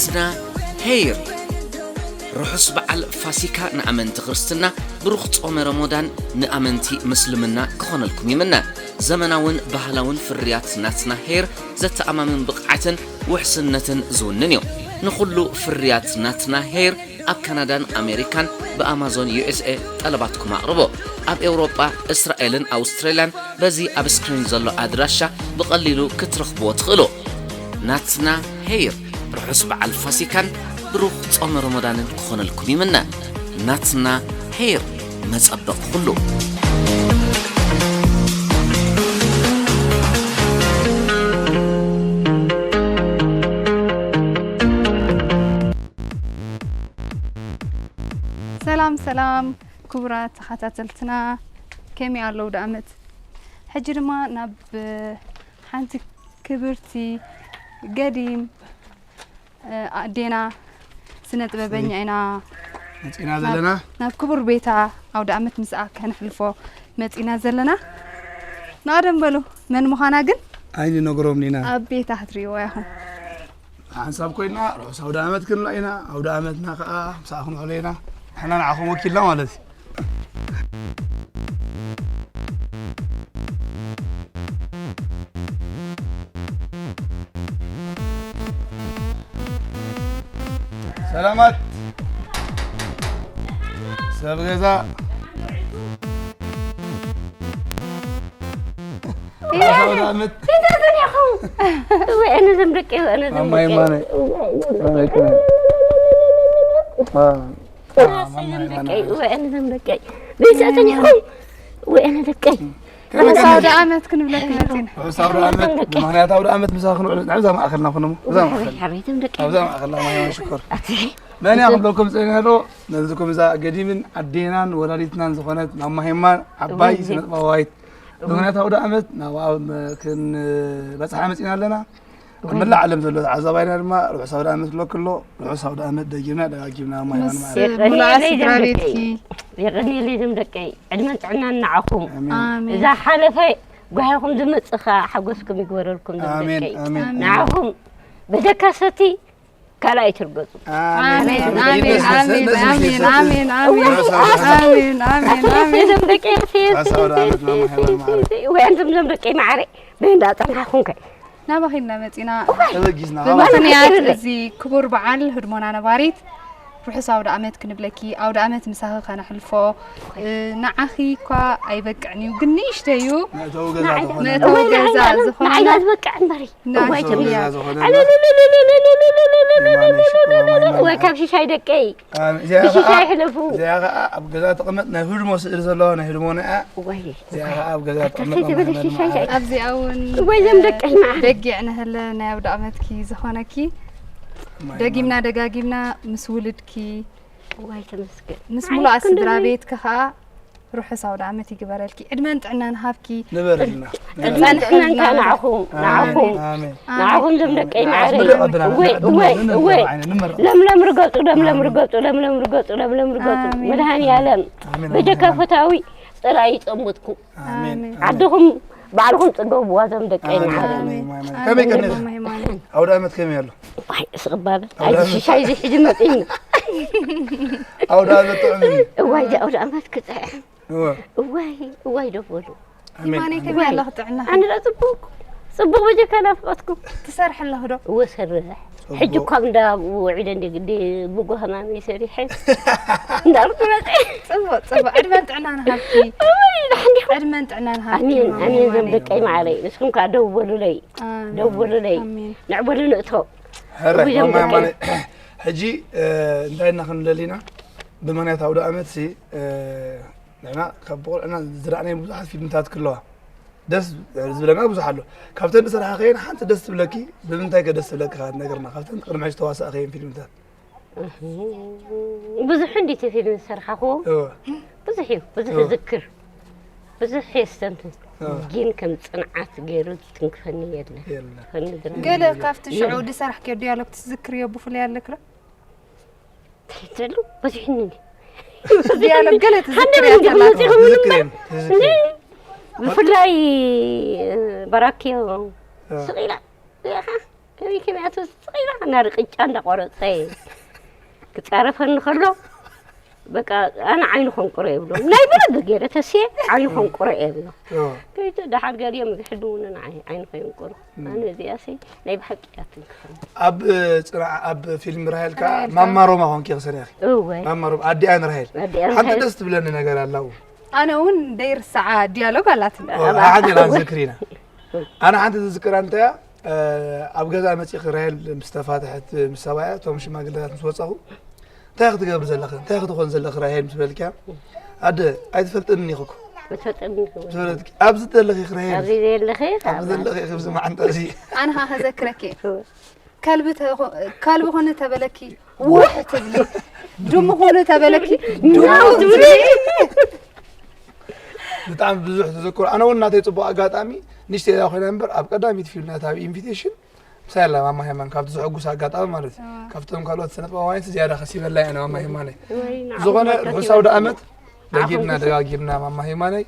ስና ሄይር። ርሑስ በዓል ፋሲካ ንኣመንቲ ክርስትና፣ ብሩኽ ጾመ ረሞዳን ንኣመንቲ ምስልምና ክኾነልኩም ይምነ። ዘመናውን ባህላውን ፍርያት ናትና ሄይር ዘተኣማምን ብቕዓትን ውሕስነትን ዝውንን እዩ። ንኹሉ ፍርያት ናትና ሄይር ኣብ ካናዳን ኣሜሪካን ብኣማዞን ዩኤስኤ ጠለባትኩም ኣቕርቦ። ኣብ ኤውሮጳ፣ እስራኤልን ኣውስትራልያን በዚ ኣብ ስክሪን ዘሎ ኣድራሻ ብቐሊሉ ክትረኽብዎ ትኽእሉ። ናትና ሄይር፣ ርሑስ በዓል ፋሲካን ብሩኽ ጾመ ረመዳንን ክኾነልኩም ይምነ። ናትና ሄይር፣ መጸበቕ ኩሉ። ሰላም ሰላም ክቡራት ተኸታተልትና፣ ከመይ ኣለዉ ደኣመት? ሕጂ ድማ ናብ ሓንቲ ክብርቲ ገዲም ኣዴና ስነ ጥበበኛ ኢና መፂና ዘለና። ናብ ክቡር ቤታ ኣውደ ኣመት ምስኣ ከነሕልፎ መፂና ዘለና። ንቐደም በሉ፣ መን ምዃና ግን ኣይንነግሮም ኢና። ኣብ ቤታ ክትርእይዋ ኢኹም። ሓንሳብ ኮይና ርሑስ ኣውደ ኣመት ክንብላ ኢና። ኣውደ ኣመትና ከዓ ምሳኣ ክንውዕሎ ኢና። ንሕና ንዓኹም ወኪልና ማለት እዩ። ሰላማት ሰብ ገዛ ሰላም ዓመት እወ፣ ኣነ ዘም ደቀይ፣ እወ፣ ኣነ ዘም ማማይ ደቀይ። ማነ እወ፣ ማማይ እወ፣ ኣነ ዘም ደቀይ፣ እወ፣ ኣነ ዘም ደቀይ። ቤት ኣተን ኢኹም። እወ፣ ኣነ ደቀይ። ርሑስ ኣውደ ኣመት ክንብለኪ መፂና። ርሑስ ኣውደ ኣመት ብምኽንያት ኣውደ ኣመት ምሳኺ ክንውዕል ንዕዛ ማእኸልና ኩኖሞ እዛ ማእኸል ሓበይ ዘም ደቀይ። ኣብዛ ማእኸልና ማማይ ሽኮር መን እያ ክብለኩም ዝፀኒሐ ኣሎ ነዚኩም እዛ ገዲምን ኣዴናን ወላዲትናን ዝኾነት ማማ ሄማን ዓባይ ስነጥበባዊት ብምኽንያት ኣውደ ኣመት ናብኣ ክንበፅሓ መፂና ኣለና ኣብ መላእ ዓለም ዘሎ ተዓዛባይና ድማ ርሑስ ኣውደ ኣመት ክብለኩ ኣሎ ርሑስ ኣውደ ኣመት ደጊምና ደጋጊምና ማማ ሄማን ምስ ማዕረ ሙሉኣ ስድራ ቤትኪ የቐንየለይ ዘም ደቀይ። ዕድመን ጥዕናን ንዓኹም። ኣሜን ኣሜን እዛ ሓለፈ ጓሂኹም ዝመፅእ ኸዓ ሓጎስኩም ይግበረልኩም ዘም ኣሜን ደቀይ። ኣሜን ንዓኹም በጀካ ሰቲ ካልእ ኣይትርገፁ። ኣሜን ኣሜን ኣሜን ኣሜን ኣሜን ኣሜን ኣሜን ኣሜን ኣሜን ዘም ደቀይ ርሑስ ኣውደ ኣመት ማማ ሄማን ማዕረ ወይ ኣንቱም ዘም ደቀይ ማዕረ በይ እንዳፀናሕኹም ከ ናባኺ ኢና መፂና ተበጊስና ብምኽንያት እዚ ክቡር በዓል ህድሞና ነባሪት ርሑስ ኣውደ ኣመት ክንብለኪ ኣውደ ኣመት ምሳኺ ከነሕልፎ እ፣ ንዓኺ እኳ ኣይበቅዕን እዩ ግን ንእሽተይ እዩ መእተዊ ገዛ ዝኾነ መእተዊ ገዛ ዝኾነ ንዓይና ዝበቅዕ እምበሪ ንእሽተይ መእተዊ እያ ገዛ ዝኾነ ወይ ካብ ሽሻይ ደቀይ እዚኣ ብሽሻይ ከዓ ሕለፉ እዚኣ ከዓ ኣብ ገዛ ተቐመጥ ናይ ህድሞ ስእሊ ዘለዋ ናይ ህድሞ ንኣ ወይ እዚኣ ከዓ ኣብ ገዛ ተቐመጥ ከይትበሊ ሽሻይ ኣብዚኣ እውን ወይ ዘም ደቀይ ማዕረ በጊዕ ንህለ ናይ ኣውደ ኣመትኪ ዝኾነኪ ደጊምና ደጋጊምና ምስ ውልድኪ ወይ ተመስገን ምስ ሙሉኣ ስድራ ቤትኪ ከዓ ርሑስ ኣውደ ኣመት ይግበረልኪ ዕድመን ጥዕናን ሃብኪ ንበረልና ዕድመን ጥዕናን ከዓ ንዓኹም ንዓኹም ኣሜን ንዓኹም ዘም ደቀይ ማዕረ ኣስምሪ ቀበና ወይ ወይ ወይ ንምረቕ ለምለም ርገፁ ለምለም ርገፁ ለምለም ርገፁ ለምለም ርገፁ ኣሜን። መድሃኒ ኣለም ኣሜን በጀካ ፈታዊ ጥራይ ይፀምጥኩም ኣሜን ዓድኹም ባዕልኹም ፅገቡዋ ዘም ደቀይ ኣሜን ማዕረ ኣሜን ማማ ከመይ ቀኒኻ ሃይማኖት ኣውደ ኣመት ከመይ ኣሎ ዋይ ስቕባበ ኣይዚ ሽሻይ እዚ ሕጂ መፂኒ ኣውደ ኣመት ጥዑም እዩ እዋይ እዚ ኣውደ ኣመት ክፅዕም እወ እዋይ እዋይ ዶ በሉ ኣሜን ማነይ ከመይ ኣለኺ ጥዕና ኣነ ዶ ፅቡቅ ፅቡቅ በጀካ ናፍቀትኩም ትሰርሒ ኣለኺ ዶ እወ ሰርሕ ሕጂ እኳ እንዳ ውዒደ እንዲ ግዲ ብጎ ህማመይ ሰሪሐ እንዳልኩ መፀ ፅቡቅ ፅቡቅ ዕድመን ጥዕናን ሃብኪ ዕድመን ጥዕናን ሃብኪ ኣሜን ኣሜን ዘም ደቀይ ማዕረይ ንስኹም ከዓ ደው በሉለይ ኣሜን። ደው በሉለይ ኣሜን። ንዕበሉ ንእቶ ሕረ እጉይ ዘም ማማ ደቀይ። ማነ ሕጂ እንታይ ኢና ክንደሊ ኢና ብምኽንያት ኣውደ ኣመት ሲ ንሕና ካብ ብቆልዕና ዝረኣናይ ብዙሓት ፊልምታት ክለዋ ደስ ዝብለና ብዙሕ ኣሎ ካብተን ዝሰራሕኸየን ሓንቲ ደስ ትብለኪ ብምንታይ ከ ደስ ትብለኪ ከ ነግርና ካብተን ቅድሚ ሕጂ ተዋሳእኸየን ፊልምታት ብዙሕ እንዲቲ ፊልም ዝሰርሓኹ እወ ብዙሕ እዩ ብዙሕ እወ። ዝክር ብዙሕ የስተንትን እወ። ግን ከም ፅንዓት ገይሩ ዝትንክፈኒ የለ የለ ፈኒ ድረ ገለ ካብቲ ሽዑ ዝሰራሕክዮ ዲያሎግ ትዝክርዮ ብፍሉይ ኣለክ ዶ ትሕትሉ በዚሕኒ ዲያሎግ ገለ ትዝክርያ ሓንቲ ከላ መፂኹም ትዝክር የለ ትዝክር የለ ብፍላይ በራክዮ ስቕ ኢላ ኢኻ ከመይ ከመይ ኣቶ ስቕ ኢላ ናርቅጫ እንዳቆረጸ ክጻረፈኒ ከሎ፣ በቃ ኣነ ዓይኑ ከንቁሮ የብሎ። ናይ ብልቢ ገይረ ተስየ ዓይኑ ከንቁሮ የብሎ። ከይተ ደሓር ገሊኦም ዝሕልውኒ ንዓይ ዓይኑ ከይንቁሩ። ኣነ እዚኣሲ ናይ ብሓቂ እያ ትንክፈኒ። ኣብ ጽንዓ ኣብ ፊልም ራሄል ከኣ ራሄል ከኣ ማማ ሮማ ኮንኪ ክሰሪኺ። እወ። ማማ ሮማ ኣዲኣን ራሄል። ኣዲኣን ሓንቲ ራሄል። ደስ ትብለኒ ነገር ኣላ። ኣነ እውን ደይርስዓ ዲያሎግ ኣላትኒ። ኦ፣ ሓደ ኢና ንዝክር ኢና። ኣነ ሓንቲ ዝዝክራ እንታይ እያ? እ፣ ኣብ ገዛ መጺኺ ራሄል ምስ ተፋትሐት ምስ ሰብኣያ፣ እቶም ሽማግለታት ምስ ወጸኹ፣ "እንታይ ክትገብሪ ዘለኺ? እንታይ ክትኾን ዘለኺ ራሄል?" ምስ በልክያ፣ "ኣደ፣ ኣይትፈልጥንን ኢኺ እኮ። ኣይትፈልጥንን ኢኺ። ትፈልጥኪ፣ ኣብዚ ዘለኺ ኢኺ ራሄል። ኣብዚ ዘለኺ ኢኺ ኣብዚ ዘለኺ ኢኺ፣ ኣብዚ መዓንጣ እዚ." ኣነ ኸኣ ከዘክረኪ። እወ። ከልቢ ተኾ-፣ ከልቢ ኹኒ ተበለኪ፣ ውሕ ትብሊ። ድሙ ኹኒ ተበለኪ፣ ድሙ ትብሊ። ብጣዕሚ ብዙሕ ተዘክሮ። ኣነ እውን ናተይ ጽቡቕ ኣጋጣሚ ንእሽተይ እያ ኮይና እምበር፣ ኣብ ቀዳሚት ፊልም ናታ ኣብ ኢንቪቴሽን ምሳይ ኣላ ማማ ሄማን፣ ካብቲ ዘሐጉስ ኣጋጣሚ ማለት እዩ። ኣዎ። ካብቶም ካልኦት ስነ ጥበባውያን ዝያዳ ከሲበላ እየ ኣነ ማማ ሄማነይ። ወይ፣ ንዓኹም ዝኾነ መርካት ርሑስ ኣውደ ይበልጽ። ዓመት። ንዓኹም ደጊምና ከሲ- ደጋጊምና ማማ ሄማነይ፣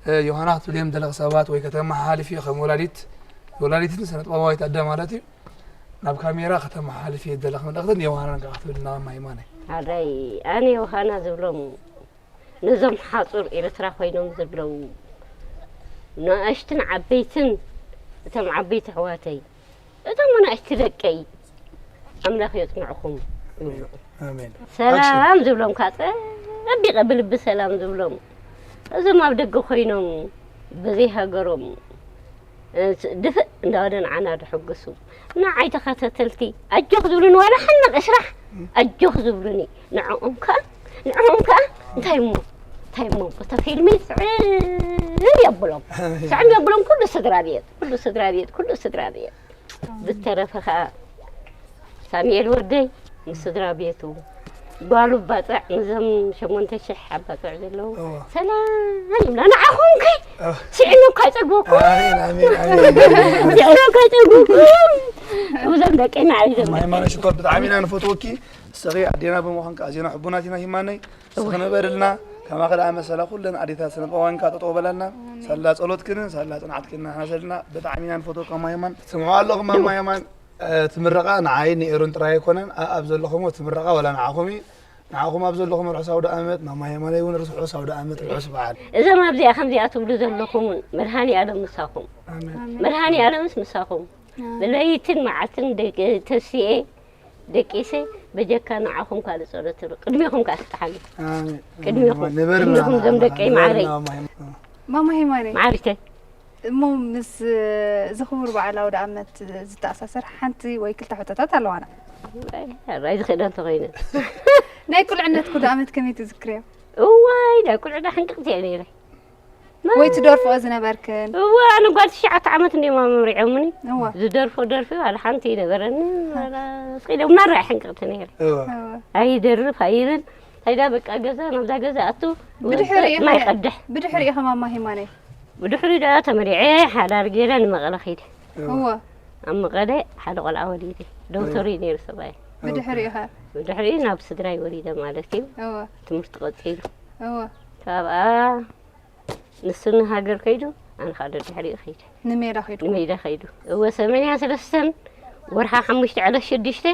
እ፣ ዮሃና ክትብልዮም ዘለኺ ሰባት ወይ ከተመሓላልፍዮ ከም ወላዲት፣ ወላዲትን ስነ ጥበባዊት ኣደ ማለት እዩ። ናብ ካሜራ ከተመሓላልፍዮ ዘለኺ መልእኽትን ዮሃናን ከኣ ክትብልና ማማ ሄማነይ። ኣዳይ፣ ኣነ ዮሃና ዝብሎም ነዞም ሓጹር ኤርትራ ኮይኖም ዘለዉ ንኣሽትን ዓበይትን፣ እቶም ዓበይቲ ኣሕዋተይ፣ እቶም ኣናእሽቲ ደቀይ፣ ኣምላኽ የጽንዕኹም። ኣሜን። ሰላም ዝብሎም፣ ካብ ጸቢቐ ብልቢ ሰላም ዝብሎም፣ እዞም ኣብ ደገ ኮይኖም፣ በዘይ ሃገሮም፣ እ፣ ድፍእ እንዳበለ ንዓና ደሐግሱ። ንዓይ ተኸታተልቲ ኣጆኽ ዝብሉኒ፣ ዋላ ሓንቲ ቅሽራሕ ኣጆኽ ዝብሉኒ፣ ንዕኦም ከኣ፣ ንዕኦም ከኣ እንታይ እሞ፣ እንታይ እሞ፣ እታ ፊልሚ ስዕል የብሎም። ስዕል የብሎም፣ ኩሉ ስድራ ቤት፣ ኩሉ ስድራ ቤት፣ ኩሉ ስድራ ቤት። ብዝተረፈ ከኣ ሳሙኤል ወደይ ምስ ስድራ ቤቱ፣ ጓሉ ባጽዕ፣ ምስዞም ሸሞንተ ሽሕ ኣባጽዕ ዘለዉ፣ እዋ። ሰላም ይብላ። ንዓኹም ከ እዋ። ስዒኖም ካይጸግበኩም። ኣሜን፣ ኣሜን፣ ኣሜን። ስዒኖም ካይጸግበኩም። እዞም ደቀይ ማዕሪዞም። ማይ ማነ ሽኮር ብጣዕሚ ኢና ንፈትወኪ። ንስኺ ኣዴና ብምዃንኪ ኣዚና ሕቡናት ኢና ሂማነይ። እስኺ ንበርልና። ከማኺ ደኣ መሰላ ኩለን ኣዴታት ስነ ጥበባውያን ከኣ ጠጠው በላልና። ሳላ ጸሎትክንን ሳላ ጽንዓትክንን ንሕና ዘለና ብጣዕሚ ኢና ንፈትወካ ማማ ሄማን። ትስምዑ ኣለኹም ማማ ሄማን። እ፣ እቲ ምረቓ ንዓይ ንኤሮን ጥራይ ኣይኮነን። ኣ-፣ ኣብ ዘለኹምዎ እቲ ምረቓ ዋላ ንዓኹም እዩ። ንዓኹም ኣብ ዘለኹም ርሑስ ኣውደ ኣመት፣ ማማ ሄማነይ እውን ርሑስ ኣውደ ኣመት፣ ርሑስ በዓል። እዞም ኣብዚኣ ከምዚኣ ትብሉ ዘለኹም እውን መድሃኒ ኣለም ምሳኹም። ኣሜን። ኣሜን። መድሃኒ ኣለምስ ምሳኹም። ኣሜን። ብለይትን መዓልትን ደቂ ተስኤ ደቂሰ በጀካ ንዓኹም ካልእ ጸሎት ትብሉ። ቅድሜኹም ከኣ ትጥሓሉ። ኣሜን። ቅድሜኹም። ንበርና ቅድሜኹም ዞም ንዓና፣ ደቀይ ንበርና ማዓረይ። ማማ ሄማን። ማማ ሄማነይ። ማዓሪተይ። እሞ ምስ እዚ ክቡር በዓል ኣውደ ኣመት ዝተኣሳሰር ሓንቲ ወይ ክልተ ሕቶታት ኣለዋና። ኣይ፣ ኣራይ ዝኽእላ እንተኾይነ። ናይ ቁልዕነትኩ ኣውደ ኣመት ከመይ ትዝክርዮ? እዋይ፣ ናይ ቁልዕና ሕንቅቕቲ እየ ነይረ። ወይ ትደርፍኦ ዝነበርክን? እዋ፣ ኣነ ጓል ትሽዓተ ዓመት እንዲዮም መምሪዖምኒ። እዋ። ዝደርፎ ደርፊ ዋላ ሓንቲ ይነበረኒ። ዋላ ስቕ ኢለ እውን ኣራይ ሕንቅቕቲ ነይረ። እዋ። እዋ። ኣይደርፍ ኣይብል። እንታይ ዳ በቃ ገዛ ናብዛ ገዛ ኣቱ ብድሕሪ ኢኻ ማይ ቀድሕ። ብድሕሪ ኢኻ ማማ ሂማነይ? ብድሕሪ ደኣ ተመሪዐ ሓዳር ገይረ ንመቐለ ከይደ። እዋ። ኣብ መቐለ ሓደ ቆልዓ ወሊደ። ዶክተር እዩ ነይሩ ሰብኣይ። ብድሕሪ ኢኻ? ብድሕሪ ናብ ስድራይ ወሊደ ማለት እዩ። እዋ። ትምህርቲ ቀጺሉ። እዋ። ካብኣ ንሱ ንሃገር ከይዱ፣ ኣነ ኸኣ ደድሕሪኡ ከይደ። ንሜዳ ከይዱ? ንሜዳ ከይዱ። እወ፣ ሰማንያ ሰለስተን ወርሓ ሓሙሽተ ዕለት ሽዱሽተ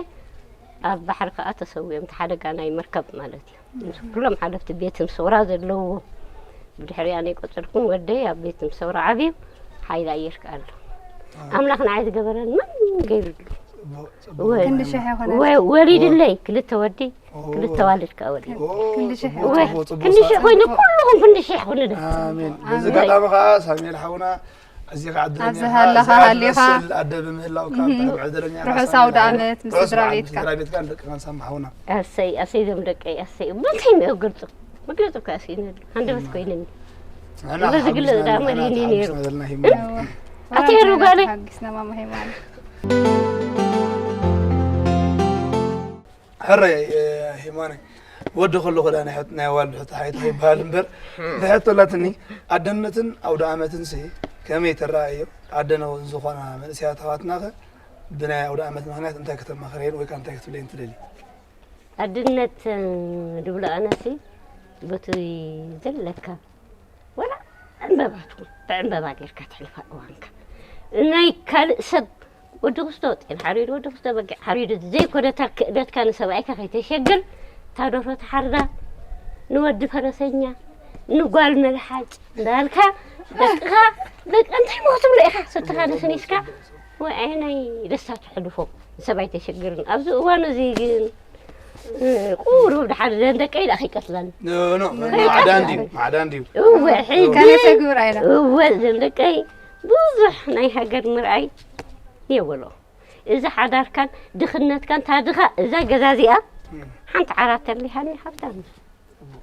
ኣብ ባሕሪ ከኣ ተሰዊኦም፣ እቲ ሓደጋ ናይ መርከብ ማለት እዩ። ምስ ኩሎም ሓለፍቲ ቤት ሰውራ ዘለዎ፣ ብድሕሪኣ ናይ ቆጸርኩን ወደይ ኣብ ቤት ሰውራ ዓብዩ፣ ሓይሊ ኣየር ከኣ ኣሎ። ኣምላኽ ንዓይ ዝገበረን መን ገይሩሉ? ጽቡቕ፣ ጽቡቕ። እወ፣ ክንዲ ሽሕ ይኾነልኪ። እወ፣ ወሊድለይ ክልተ ወዲ፣ ኦ። ክልተ ዋልድ ከኣ ወሊድ። ኦ፣ ክንዲ ሽሕ ጽቡቕ፣ ይኾነልኪ። ጽቡቕ፣ ጽቡቕ። ክንዲ ሽሕ ኮይኑ፣ ኩልኹም ክንዲ ሽሕ ኩኑ። ኣሜን። በዚ ኣጋጣሚ ከኣ ሳሙኤል ሓውና፣ ኣዚኻ ዕድለኛ ኣብዚ ኢኻ፣ ሃለኻ እዚኣ ሃሊኻ። ትመስል ኣደ ብምህላውካ እህ። ብጣዕሚ ዕድለኛ ኢኻ ርሑስ ሳሙኤል ኣውደ ሓውና። ዓመት ምስ ርሑስ ስድራ በዓል ምስ ቤትካ። ስድራ ቤትካ ንደቅኻን ሳሚ ሓውና። ኣሰይ፣ ኣሰይ፣ ዞም ደቀይ፣ ኣሰይ። እንታይ እሞ ክገልጾ? መግለጺ እኮ ኣስኢነሉ። ሃንደበት ኮይኑኒ። ንሕና እዛ ዝግለጽ ሓጒስና ደኣ ዘለና፣ መሊኒ ነይሩ። ሓጒስና ዘለና ሂማ። እዋ። ኣቲ ሄሩ ጓለይ። ሓጒስና ማማ ሄማን። ሕራይ፣ እ፣ ሂማነ፣ ወዲ ከለኹ ደኣ ናይ ሕት-፣ ናይ ኣዋልድ ሕቶ ሓይቶ ይበሃል እምበር፣ እንታይ ሕቶ ኣላትኒ፣ ኣደነትን ኣውደ ኣመትንሲ ከመይ ትረኣዮ? ኣደ ን-፣ ዝኾና መንእሰያት ኣሕዋትናኸ ብናይ ኣውደ ኣመት ምኽንያት እንታይ ከተማኽረየን ወይ ከኣ እንታይ ክትብለየን ትደልዪ? ኣድነት፣ እ፣ ድብሎ ኣነሲ በቲ ዘለካ፣ ወላ ዕምበባ ትኹን፣ ብዕምበባ ጌርካ ተሕልፋ እዋንካ። ናይ ካልእ ሰብ ወዲ ክስቶ ጤል ሓሪዱ፣ ወዲ ክስቶ በጊዕ ሓሪዱ ዘይኮነ፣ እታ ክእለትካ ንሰብኣይካ ከይተሸግር፣ እታ ደርሆ ትሓርዳ፣ ንወዲ ፈረሰኛ፣ ንጓል መልሓጭ እንዳልካ፣ ደቅኻ፣ ደቂ እንታይ ሞ ክትብሎ ኢኻ? ሰትኻ ነስኒስካ፣ ወይ ኣየናይ ደስታ ተሕልፎ? ንሰብ ኣይተሸግርን። ኣብዚ እዋን እዚ ግን፣ እ፣ ቁሩብ ድሓር ዘን ደቀይ ደኣ ከይቀትላኒ። ኖ፣ ኖ፣ ኖ፣ ማዕዳ እንድዩ፣ ማዕዳ እንድዩ። እወ፣ ሕጂ፣ ከነተግብር ኣይና። እወ፣ ዘን ደቀይ ብዙሕ ናይ ሃገር ምርኣይ የብሎ። እዚ ሓዳርካን ድኽነትካን ታድኻ እዛ ገዛ እዚኣ እም። ሓንቲ ዓራት ተሊሃኒ ሃብታም።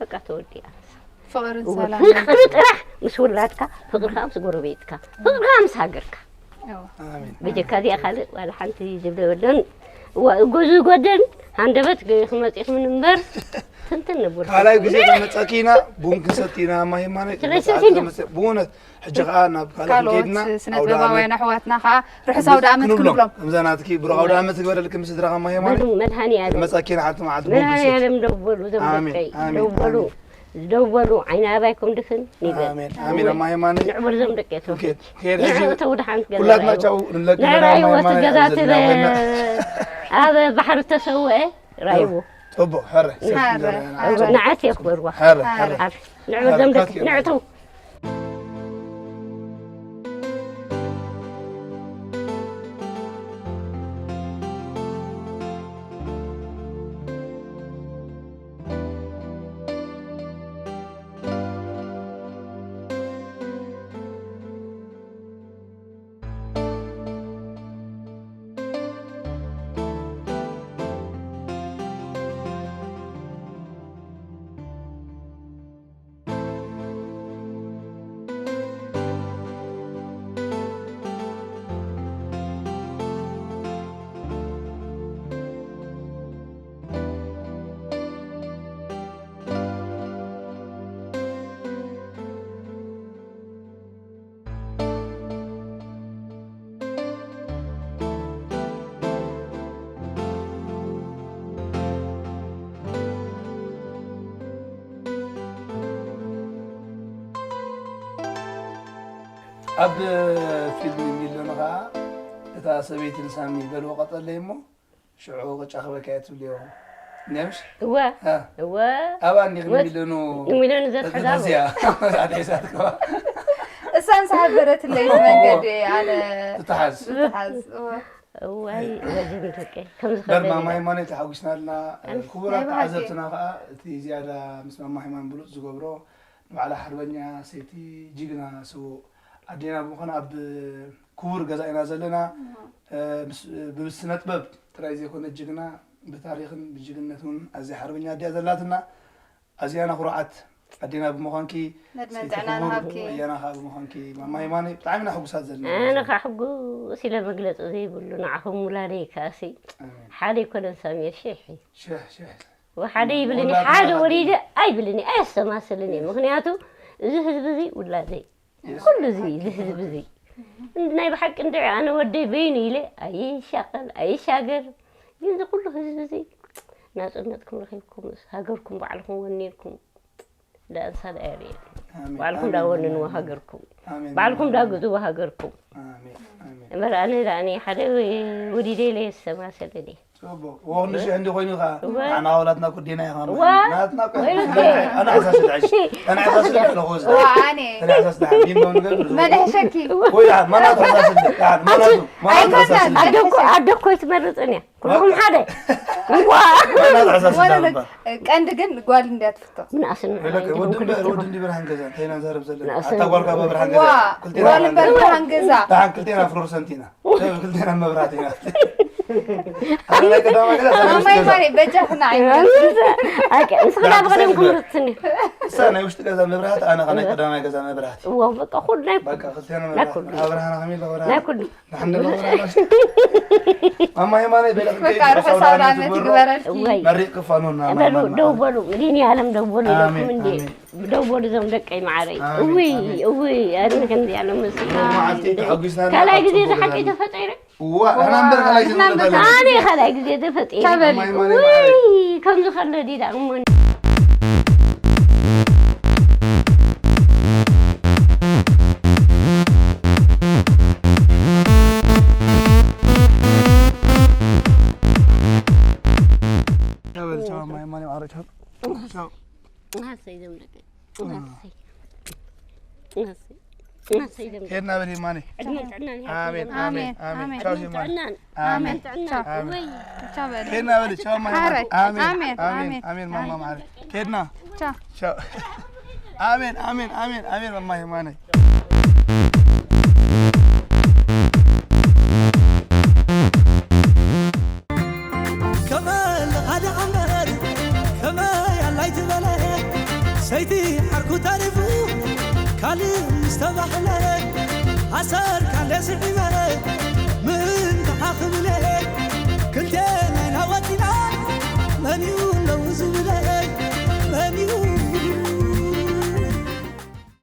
በቃ ተወዲኣ። ፍቕርን እወ፣ ሰላምን። ፍቕሪ ጥራሕ ምስ ውላድካ፣ ፍቕሪ ከኣ ምስ ጎረቤትካ፣ ፍቕሪ ከኣ ምስ ሃገርካ። እወ። ኣሜን። ብጀካ እዚኣ ካልእ ዋላ ሓንቲ ዝብሎ የብሎን። እዋ፣ እጎ ዝጎድል ሃንደበት ግ-፣ ክመጽእ ይኹን እምበር፣ ትንትን ንቡር። ካልኣይ ግዜ ከመጸኪ ኢና፣ ቡን ክንሰቲ ኢና፣ ማሂ ማነ፣ ስለዚ ክንመጽእ ስንት? ከመጸ-፣ ብእውነት፣ ሕጂ ከኣ ናብ ካልእ ካልኦት ክንከይድና፣ ስነ ኣውደ ጥበባውያን ዓመት ኣሕዋትና ከኣ ርሑስ ኣውደ ዓመት ክንብሎም። ክንብሎም። ከምዛ ናትኪ ብሩኽ ኣውደ ዓመት ትግበረልኪ ምስ ስድራኻ ማሂ ማነ። በሉ፣ መድሃኒ ዓለም። መጻኪና ሓንቲ መዓልቲ መድሃኒ ብግዜ። ዓለም ደው በሉ፣ እዞም ኣሜን፣ ደቀይ። ኣሜን፣ ደው በሉ። ኣሜን። ዝደው በሉ፣ ዓይኒ ኣባይኩም ድፍን ይበል። ኣሜን፣ ኣሜን። እወ። ማሂ ማነ። ንዕብር ዞም ደቀይ ኦኬ፣ ተውሕድ። ከይድ ሕጂ ንዕእተው ድሓን ገዛ ኩላትና ራእይዎ። ቻው ንለቂ ንዕራይዎ ገዳማዊ ማነ ተገዛተለ ኣብ ዘለና ኮይና። ኣብ ባሕሪ ተሰውአ ራእይዎ። ጽቡቕ፣ ሕረ፣ ሕረ፣ ሰፊ ዘረባ። ሕረ። ንዓት የኽበርዋ። ሕረ፣ ሕረ። ሕረ። ንዕብር ዞም ደቀይ፣ ንዕተው። ኣብ ፊልም ሚሎን ኸዓ እታ ሰበይቲ ንሳሚ በልዎ ቀጠለይ እሞ ሽዑ ቅጫ ክበካ እየ ትብልዮ። ነምሽ? እወ። አ። እወ። ኣባ እንዲኽ እወ። ንሚሎኑ ንሚሎኑ ዘትሕዛ ተተዚያ። ኣትሒዛትከዋ። እሳን ዝሓበረትለይ መንገዲ ኣነ ትተሓዝ። ትተሓዝ። እወ። እዋይ፣ ወዲ ምትቀ። ከምዚ በር ከበደ ማማይ ኢላ። ማነ ተሓጒስና ኣለና። ኣንስ ክቡራት ናይ ባህጊ። ተዓዘብትና ኸዓ እቲ ዝያዳ ምስ ማማ ሃይማኖት ብሉፅ ዝገብሮ ንባዕላ ሓርበኛ ሰይቲ ጅግና ስዉእ ኣዴና ብምዃን ኣብ ክቡር ገዛ ኢና ዘለና። እም። እ፣ ምስ፣ ብስነ ጥበብ ጥራይ ዘይኮነ ጅግና ብታሪኽን ብጅግንነት እውን ኣዝያ ሓርበኛ ኣዲያ ዘላትና። ኣዝያና ኩሩዓት ኣዴና ብምዃንኪ፣ መድመን ሰይቲ ጥዕናን ክቡር ሃብኪ። ኣያና ኸዓ ብምዃንኪ፣ ማማ የማነ፣ ብጣዕሚ ኢና ሕጉሳት ዘለና። ኣነ ኸዓ ሕጉስ ኢለ መግለጺ ዘይብሉ ንዓኹም ውላደይ ከኣሲ ኣሜን። ሓደ ኣይኮነን ሳሚር፣ ሽሕ እዩ። ሽሕ፣ ሽሕ። ወሓደ ይብልኒ፣ ወላድ ሓደ ወላድ ወሊደ ኣይብልኒ፣ ኣየሰማስልን እዩ። ምኽንያቱ እዚ ህዝቢ እዚ ውላደይ። ኩሉ እዚ፣ እዚ ህዝቢ እዚ። ናይ ብሓቂ እንድዒ ኣነ ወደይ በይኑ ኢለ ኣይሻቐል፣ ኣይሻገር። ግን እዚ ኩሉ ህዝቢ እዚ ናጽነትኩም ረኺብኩም፣ ሃገርኩም ባዕልኹም ወኒንኩም፣ ዳኣ እንሳዳ የርእየኩም። ኣሜን፣ ባዕልኩም ኣሜን፣ ዳኣ ወንንዎ ኣሜን። ሃገርኩም። ኣሜን፣ ባዕልኩም ኣሜን። ዳኣ ግዝዎ ሃገርኩም። ኣሜን፣ ኣሜን። እምበር ኣነ ዳኣ እኔ ሓደ ወዲደይ ለየሰማሰለኒ። ጽቡቕ። ወኽንዲ ሽሕ እንዲ ኮይኑ ኸዓ፣ እወ። ኣና ኣውላትና ኩዲና ኢኻ እወ። ማለት። ናትና እኮ ወይለኪ። ኣና ሓሳስ ድዓሽ። ኣና ሓሳስ ድዓሽ ኣለኹ እዚ። እወ፣ ኣነ። ኣና ሓሳስ ድዓሽ። ቢንጎ ንገር። መን ይሕሸኪ? ወይ ደሓን፣ ማናቱ ሓሳስ ድዓሽ? ደሓን፣ ማናቱ? ማናቱ ኣይኮነን። ሓሳስ ድዓሽ? ኣደ እኮ፣ ኣደ እኮ ኣይትመርጽን እያ። ኩልኹም ሓደ። እዋ። ማናቱ ሓሳስ ወለለ፣ ድዓሽ? ቀንዲ ግን ጓል እንድያ ትፍቶ። ምን ኣስን ወለከ፣ ወዲ እንዲ፣ ወዲ እንዲ ብርሃን ገዛ፣ እንታይ ኢና ንዛረብ ዘለና? ምን ኣስን ኣታ ጓልካ ብብርሃን ገዛ። ዋ፣ ክልቴና ጓል እምበር ብርሃን ገዛ። ደሓን ክልቴና ፍሎረሰንት ኢና። ክልቴና መብራህቲ ኢና። ኣነ ናይ ቀዳማይ ገዛ፣ ኣታ ናይ ማይ ውሽጢ ገዛ። ማይ በጃ ክና ዓይነት። ኣቀ፣ ንስኻ ደሓን ብቐደም ክሳይ ክምርትኒ። እሳ ናይ ውሽጢ ገዛ መብራህቲ፣ ኣነ ኸዓ ናይ ቀዳማይ ገዛ መብራህቲ። እዋ፣ በቃ፣ ኩሉ ናይ በቃ፣ ክልቴና ናይ መብራህቲ። ኩሉ። ኣብ ብርሃና ከመይ ኣሎ፣ ብርሃን? ናይ ኩሉ። ንሕና ማማ የማነ በለ በቃ፣ ርሑስ ኣውደ ዓመት ትግበረልኪ። እወይ። መሪቕ ክፋኖና በሉ፣ ማማ። ደው በሉ። ሚሊኒየም ደው በሉ ኢለኩም ኣሜን፣ እንዴ? ኣሜን። ደው በሉ እዞም ደቀይ መዓረይ። ኣሜን፣ እውይ፣ ኣሜን። እውይ፣ ኣነ ከምዚ ያለ መስሎ። መዓልቲ ተሓጒስና ካልኣይ ግዜ ጽቡቅ ዝሓቂ ገዛ። ተፈጠረ። እዋ፣ ኣና እምበር ካልኣይ ግዜ ንሕና እምበር ተፈጠረ። ኣነ ካልኣይ ግዜ ተፈጠረ። ተበሊ። ማማ የማነ እውይ፣ መዓረይ። ከምዚ ከሎ ዲዳ እሞ። ሄድና በል የማነ። ኣሜን፣ ኣሜን፣ ኣሜን። ቻው የማነ። ኣሜን። ሄድና በል ቻው ማማ። ኣሜን፣ ኣሜን፣ ኣሜን ማማ ማዕረ። ሄድና። ቻው። ኣሜን፣ ኣሜን፣ ኣሜን፣ ኣሜን ማማ የማነ። ከመ ለኻዲ ዓመር ከመይ ኣላይ ትበለ ሰይቲ ዓርኩ ተሪፉ ካልእ ዝተባህለ ኣሰር ካለ ስዒበ ምን ተሓኽብለ ክልቴና ኢና ወፂና መን እዩ